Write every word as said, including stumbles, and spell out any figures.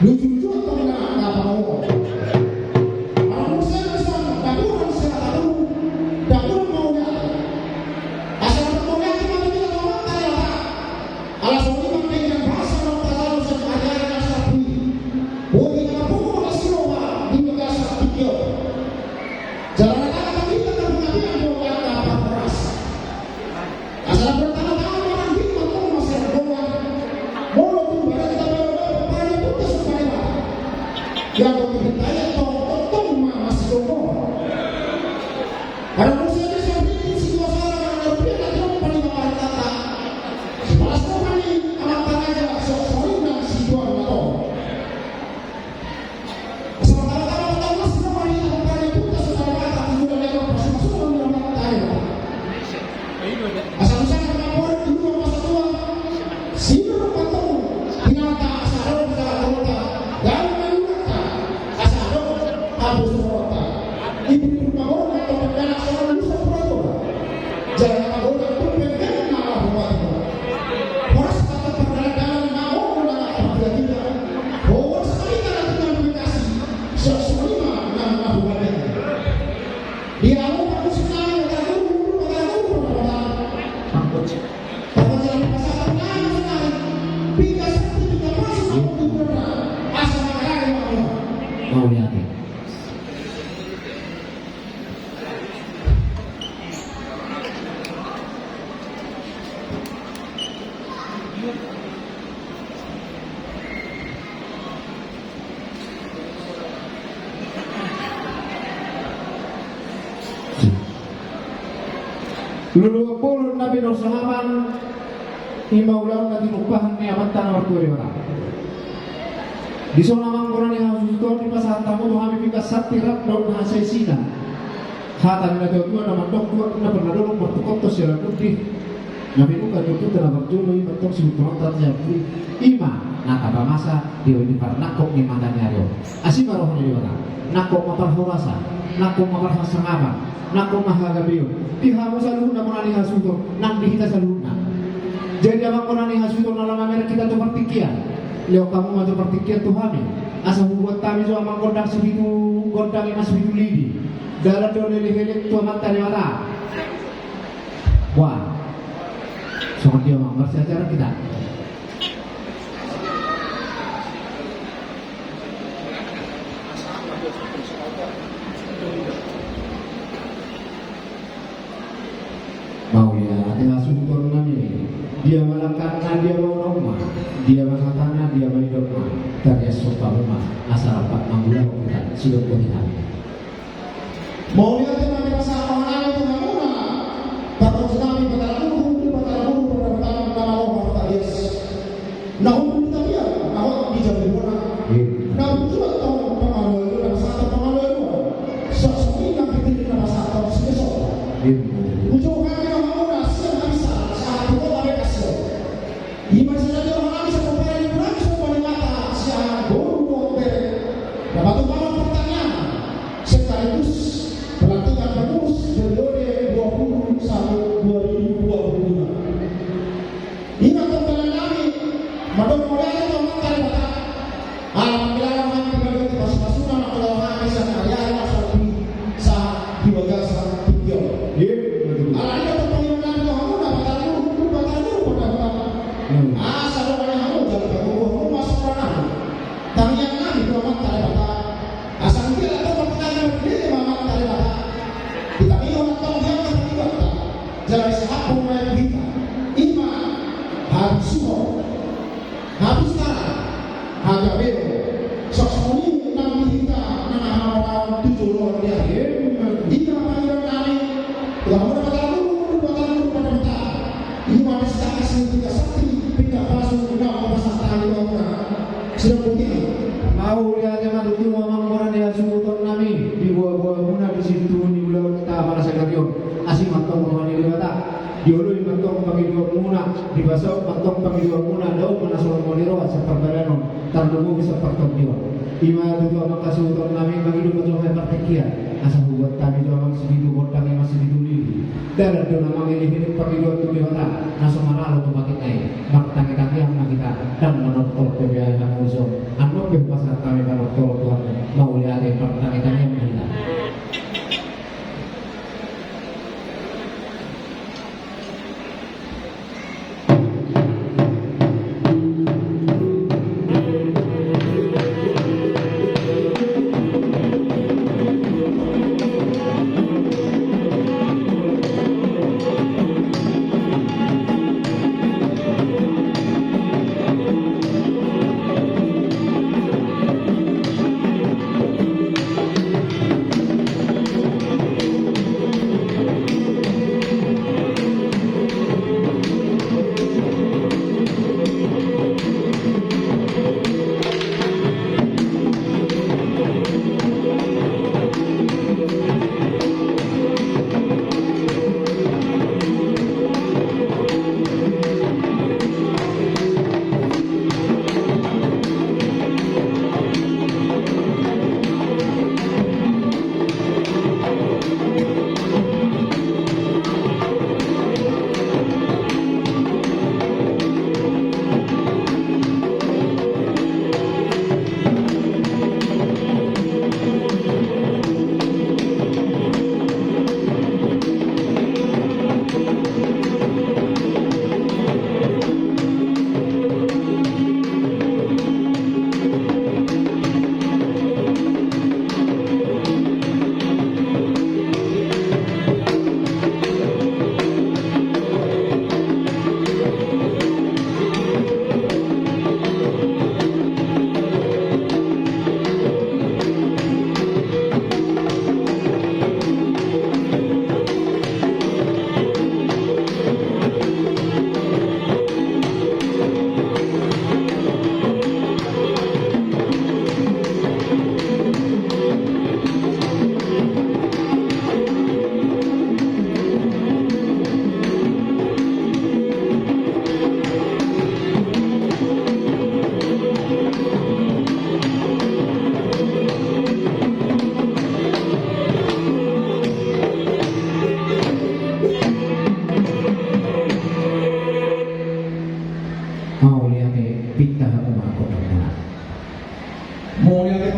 Lucu-lucu antong na, na pangomo. Ala muse na songon dakuran sian hata Tuhan, dakuran mauliate. Asa na mauliate ma tu hita tu Amanta Debata. Ala songon i ma denggan basa na tajalo sian ari-ari na salpu i. Boi na marpungu ma las ni roha di bagasan tingki on. Jala na tangkas hita na pinapian do angka parhorasan. Asa na pinapian ma rangging ma tong masian goar. Molo tung barang ta baru-baru panya putus upaya. Ia kau dipintai tong tong ma masih goar. Ada musuh di samping sikuasa na rupiah na tong paling apa tata. Sipalas tong paling amat tanaja sok sorin dan si jual na tong. Jala na magodang tu penggangan na laho mati. Horas ma tu pardalan-dalan na ogo na laho mati. Horas ma hita na tinggal di Bekasi. Songon i ma na laho mati. Di au parmusik nami na tahu, na tahu, na tahu. Pokoknya di pasar nami na tahu. Pika sakti, pika pasu, na tahu. Asa na kaya mau. Mau lihat ya. Luluan bolon na pinorsahaman. I ma ulaon na tinumpahan ni Amanta na martua Debata. Dison amang bona ni hasuhuton, dipasahat hamu tu hami pinggan santi rap dohot na hasaisian. Hata ni na tua-tua na mandok, dua na pernah dolok martukotto siala putih. Na pinuka tutu na parjolo i mantong sihutononta siala putih. I ma na tapamasa di parnangkok ni mata ni ari on. Asi ma roha ni Debata. Nangkok ma parhorasan, nangkok ma parhasangapan. Nangkok ma hagabeon di hamu saluhutna bona ni hasuhuton nang di hita saluhutna. Jadi amang bona ni hasuhuton, na laho mamereng hita tu partingkian, lehon hamu ma tu partingkian tu hami. Asa hubuat hami jo amang gondang sipitu gondang i ma sipitu lidi. Dalan do na elek-elek tu Amanta Debata. Wah, songon dia amang marsiacara hita. Mauliate hasuhuton nami. Dia ma langkatna, dia ma unokna, dia ma hatana, dia ma nidokna. Tariashon hamu ma asa rap mangulahon hita sidok boti hami. Mauliate ma di pasahat nami tu hamuna. Pargonsi nami Batara Guru, Guru Batara Guru, Batara Guru, Batara Guru. Na hundul di tapian, na hot di jabibona. Na butuh tong pangaloyo, na sata pangaloyo. Sosok inang pitiri na sata sini so. Ujung kami na hamuna sian habis saat tu kota Bekasi. Ima sada dia mangani sada pari di bulan so paling mata sian boru dua puluh. Dapat umpama pertanyaan sekaligus pelantikan pengurus periode dua puluh satu dua ribu dua puluh lima. Ima tong dalan nami mandok mauliate tu Amanta Debata. Ala mangilala hami pinaduan ni pasupasuna na mangilala hami sian ari-ari na salpu i sahat di bagasan tingki on. Ala ni do tong pangidoan nami tu hamuna, Batara Guru, Guru Batara Guru, Batara Guru. Asa dohonon hamu jala pagogo hamu ma songon na tangiang nami tu Amanta Debata. Asa anggiat antong martangiang ma di Amanta Debata. Ditangihon antong di angka pangidonta. Jala disahaphon ma i tu hita. Ima habisuhon, habistaran, hagabeon. Songon i nang di hita na hamaoran tu joloan ni ari. Ima pangidoan nami. Laho muna Batara Guru, Batara Guru, Batara Guru. Ima di sitangis ni pinggan santi, pinggan pasu, na pasahat nami tu hamuna. Sidok boti hami. Mauliate ma tutu amang bona ni hasuhuton nami, di boa-boa muna di situtu ni ulaonta parasagarion. Asi ma antong roha ni Debata. Dioloi ma antong pangidoanmuna, dipasaut ma antong pangidoanmuna, dao ma na so lomo ni roha sian parbadanon, tarlumobi sian partondionmuna. Ima tutu amang hasuhuton nami, mangido ma jo hami partingkian, asa hubuat hami jo amang sipitu gondang i ma sipitu lidi. Dalan do na mangelek-elek pangidoan tu Debata, na so maralo tu patikna i. Martangi-tangiang ma hita, ndang manortor pe be ai hamu dison. Annon pe hupas Mauliate, pinta hamu ma hangkot. Mauliate.